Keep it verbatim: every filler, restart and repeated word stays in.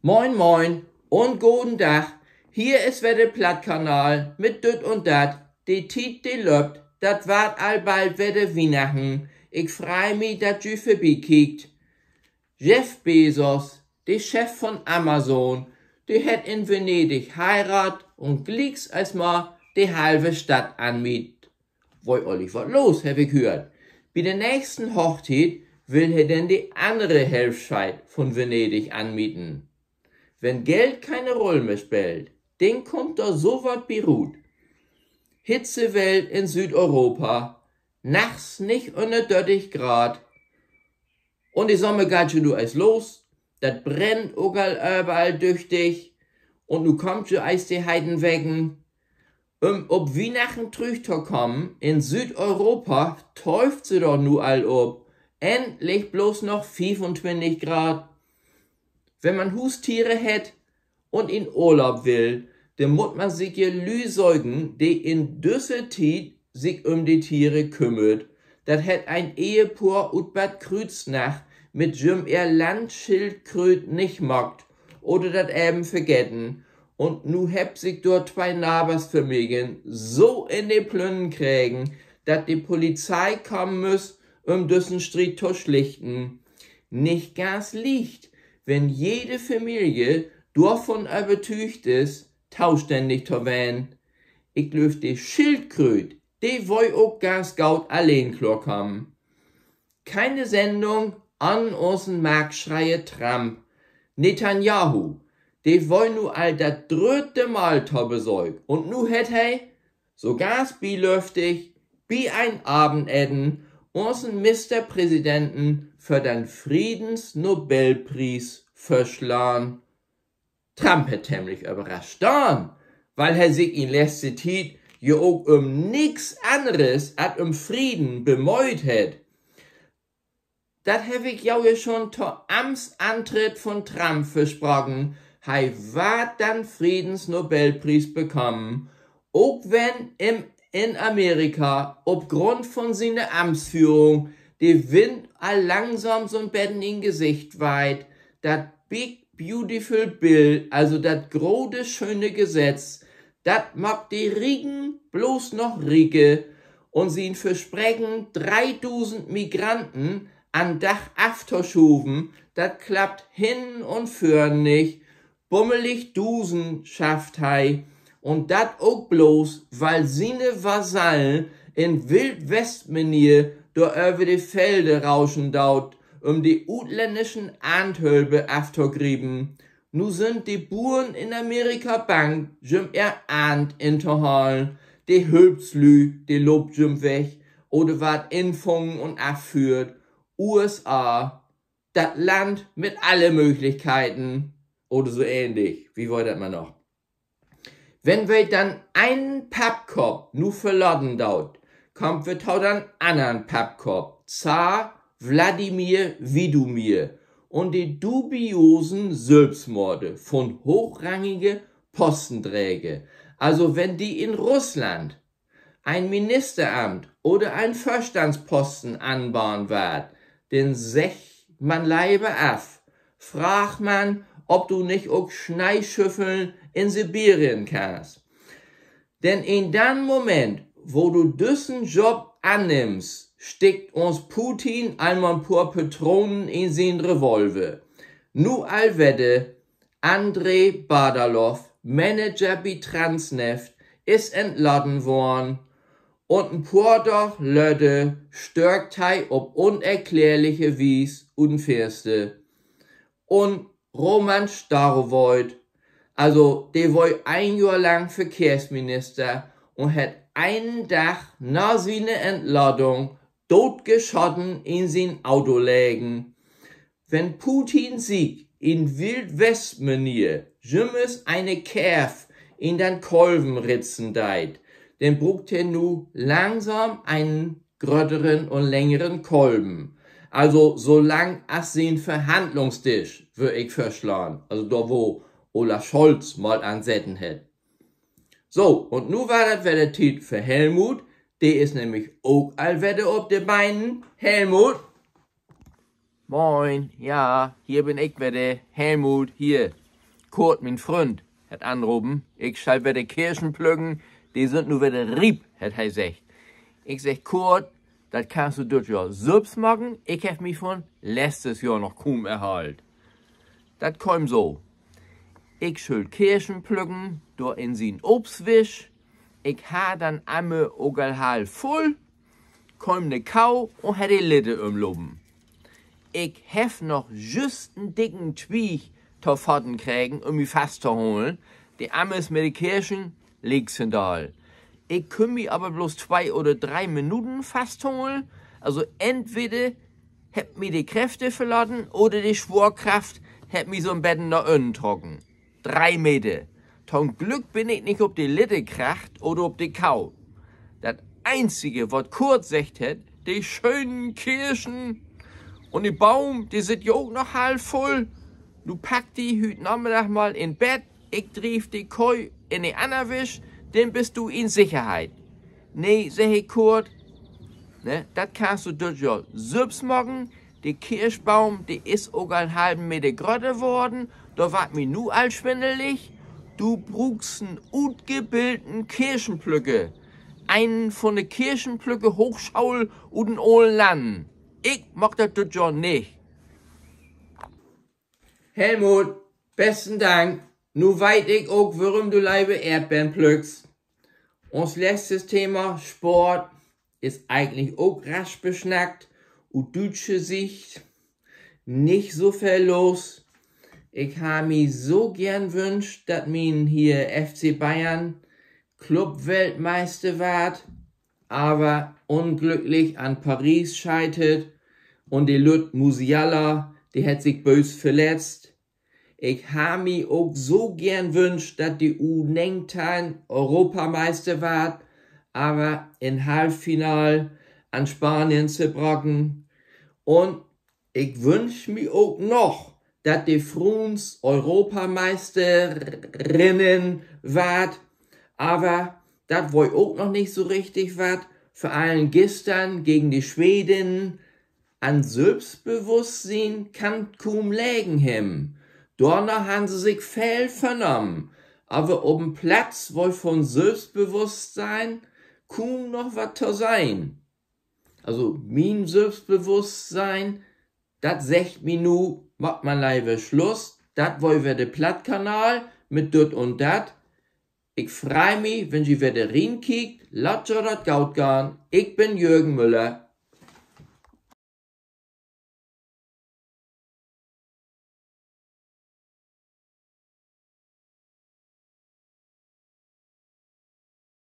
Moin, moin un goden Dag. Hier is wedder de Plattkanal mit Düt un Dat. De Tiet, de löppt, dat warrt al bald wedder Wiehnachten. Ik frei mi, dat ji vörbikiekt. Jeff Bezos, de Chef von Amazon, de hett in Venedig heiraadt un glieks eerstmal de halve Stadt anmiedt. Weer ollig wat los, heff ik höört. Bi de nächsten Hochtiet will he denn de annere Hälfscheed von Venedig anmieten. Wenn Geld keine Rull mehr speelt, denn kummt dor so wat bi rut. Hitzewell in Südeuropa, nachts nich ünner dörtig Graad. Un de Sommer geiht jo nu eerst los. Dat brennt ok al överall düchtig. Un nu kaamt jo eerst de heiten Weken. Üm op Wiehnachten trüchtokamen, in Südeuropa töövt se doch nu al op. Endlich bloots noch fiefuntwintig Graad. Wenn man Huustiere hett un in Urlaub will, denn mutt man sik je Lüüd söken, de in düsse Tiet sik üm de Tiere kümmert. Dat hett en Ehepoor ut Bad Krüznach mit jüm ehr Landschildkröt nich maakt oder dat even vergeten. Un nu hebbt sik dor twee Nabersfamilien so in de Plünnen kregen, dat de Polizei kamen müss, üm düssen Striet to slichten. Nich ganz licht, wenn jede Familie dorvon övertüügt is, tostännig to ween. Ik glööv, de Schildkröt, de wöör ok ganz goot alleen kloorkamen. Keine Sendung ahn usen Marktschreier Trump. Netanyahu, de wöör nu al dat drüdde Mal to Besöök. Un nu hett he, so ganz bilüftig, bi en Avendeten usen Ministerpräsidenten för den Friedensnobelpries vörslahn. Trump hett temlich överrascht stahn, wiel he sik in letzte Tiet jo ok üm nix anners as üm Frieden bemöht hett. Dat heff ik jo ja schon to Amtsantritt von Trump verspraken. He warrt den Friedensnobelpries bekamen, ok wenn em in Amerika op Grund von siene Amtsführung de Wind al langsam so'n beten in Gesicht weiht. Dat Big Beautiful Bill, also dat grote, schöne Gesetz, dat maakt de Rieken bloots noch rieker, un sien Verspreken, dreedusend Migranten an Dag aftoschuven, dat klappt hinnen un vörn nich. Bummelig dusend schafft he, un dat ok bloots, wiel siene Vasallen in Wildwest-Manier dor över de Felder rauschen doot, üm de utlännischen Aandhölper aftogriepen. Nu sünd de Buern in Amerika bang, jüm ehr Aant intohalen. De Hülpslüüd, de loopt jüm weg oder warrt infungen un afführt. U S A, dat Land mit alle Mööglichkeiten, oder so ähnlich. Wo weer dat man noch? Wenn wi denn enen Pappkopp nu verlaten doot, kaamt wi to den annern Pappkopp, Zar Wladimir Widumir, un de dubiosen Sülvstmoorde von hoochrangige Postendreger. Also, wenn di in Russland en Ministeramt oder en Vörstandsposten anbaden warrt, denn seggt man lever af. Fraag man, of du nich ok Sneeschüffeln in Sibirien kannst. Denn in den Moment, wo du düssen Job annimmst, stickt uns Putin al mal en poor Patronen in sien Revolver. Nu al wedder: Andrei Badalow, Manager bi Transneft, is entlaten worrn, un en poor Daag later störkt he op unerklärliche Wies ut den Finster. Un Roman Starowoit, also, de weer een Johr lang Verkehrsminister un hett eenen Dag na siene Entlatung dootgeschaten in sien Auto legen. Wenn Putin sik in Wildwest-Manier jümmers ene Kerv in den Kolven ritzen deit, denn bruukt he nu langsam enen grötteren un längeren Kolven. Also so lang as sien Verhandlungsdisch, wöör ik vörslahn. Also dor, wo Olaf Scholz mal an seten hett. So, un nu weer dat wedder Tiet för Helmut. De is nämlich ok al wedder op de Beinen. Helmut? Moin, ja, hier bün ik wedder, Helmut, hier. Kurt, mien Fründ, hett anropen, ik schall wedder Kirschen plücken, de sünd nu wedder riep, hett he seggt. Ik segg: Kurt, dat kannst du düt Johr sülvst maken, ik heff mi von letztes Johr noch kuum erhaalt. Dat keem so: Ik schull Kirschen plücken, dor in sien Obstwisch. Ik harr den Ammer ok al half vull, keem ne Kau un hett de Lidde ümlopen. Ik heff noch jüst en dicken Twieg to faten kregen, üm mi fasttoholen. De Ammers mit de Kirschen leeks in Daal. Ik kunn mi aver bloots twee oder dree Minuten fastholen. Also entweder hebbt mi de Kräfte verlaten oder de Swoorkraft hett mi so'n beten na ünnen trocken. Dree Meter. To'n Glück bün ik nich op de Lidde kracht oder op de Kau. Dat eenzige, wat Kurt seggt hett: De schönen Kirschen. Un de Boom, de sitt ja ok noch half vull. Nu pack di hüüt Namiddag mal in Bett, ik driev de Köh in de anner Wisch, denn büst du in Sicherheit. Nee, segg ik Kurt, ne, dat kannst du düt Johr sülvst maken. De Kirschboom, de is ok al en halven Meter grötter worrn. Dor warrt mi nu al swindelig. Du bruukst en utgebilden Kirschenplücker. Een von de Kirschenplücker-Hoochschool ut den olen Lannen. Ik maak dat düt Johr nich. Helmut, besten Dank. Nu weet ik ok, worüm du lever Eerdbeern plückst. Uns letztes Thema Sport is egentlich ok rasch besnackt. Ut düütsche Sicht nich so veel los. Ik harr mi so geern wünscht, dat mien hier F C Bayern Clubweltmeister warrt, aver unglücklich an Paris scheitert un de lütt Musiala, de hett sik böös verletzt. Ik harr mi ok so geern wünscht, dat de U negenteihn Europameister warrt, aver in Halffinal an Spanien zerbraken. Un ik wünsch mi ok noch, dat de Fruuns Europameisterinnen warrt, aver dat weer ok noch nich so richtig wat. Vör allen güstern gegen de Schwedinnen. An Sülvstbewusstsien kann 't kuum legen hebben. Dorna harrn se sik veel vörnahmen, aver op en Platz weer von Sülvstbewusstsein kuum noch wat to sehn. Also mien Sülvstbewusstsein, dat seggt mi nu: Maak man lever Sluss. Dat weer wedder de Plattkanal mit Düt un Dat. Ik frei mi, wenn ji wedder rinkiekt. Laat jo dat goot gahn. Ik bün Jürgen Müller.